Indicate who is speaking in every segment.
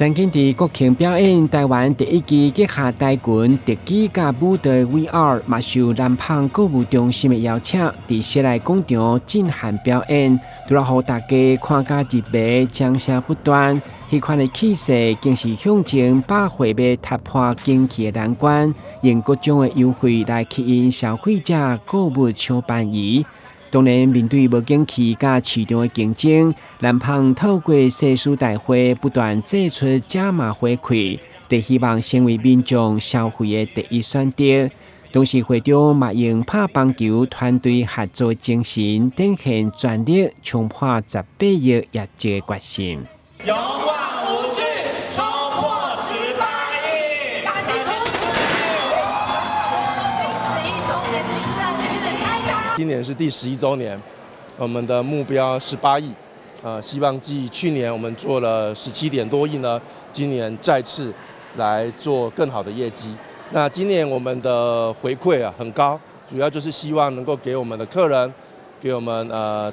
Speaker 1: 曾經佇國慶表演台灣第一支結合跆拳、特技佮舞蹈 VR，嘛受南方購物中心的邀請，佇室內廣場震撼表演，除了予大家看甲入迷，掌聲不斷。彼款的氣勢，更是向前百貨欲突破景氣的難關，用各種的優惠來吸引消費者購物搶便宜。當然，面對無景氣佮市場的競爭，南方透過誓師大會不斷祭出加碼回饋，佇希望成為民眾消費的第一選擇。同時，會長嘛用拍棒球團隊合作精神，展現全力衝破18億業績的決心。
Speaker 2: 勇往無懼，衝破十八億！
Speaker 3: 大家衝11週年正式開打。
Speaker 4: 今年是第11週年，我們的目標十八億，希望繼去年我們做了17點多億呢，今年再次來做更好的業績。那今年我們的回饋啊很高，主要就是希望能夠給我們的客人，給我們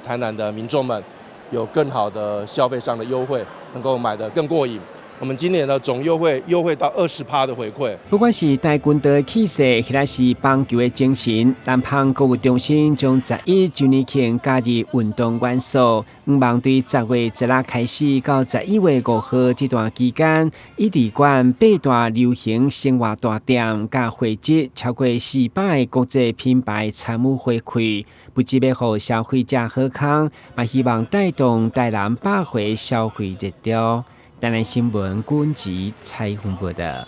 Speaker 4: 台南的民眾們有更好的消費上的優惠，能夠買得更過癮。我們今年的總優惠優惠到20趴的回饋。
Speaker 1: 不管是跆拳道的氣勢，抑或是棒球的精神，南方購物中心將11週年慶加入運動元素，向望對10月10日開始到11月5號這段期間，以佇館八大流行生活大店，佮匯集超過400個國際品牌參與回饋，不只欲予消費者好康，嘛希望帶動台南百貨消費熱潮。台南新聞軍籍採訪報道。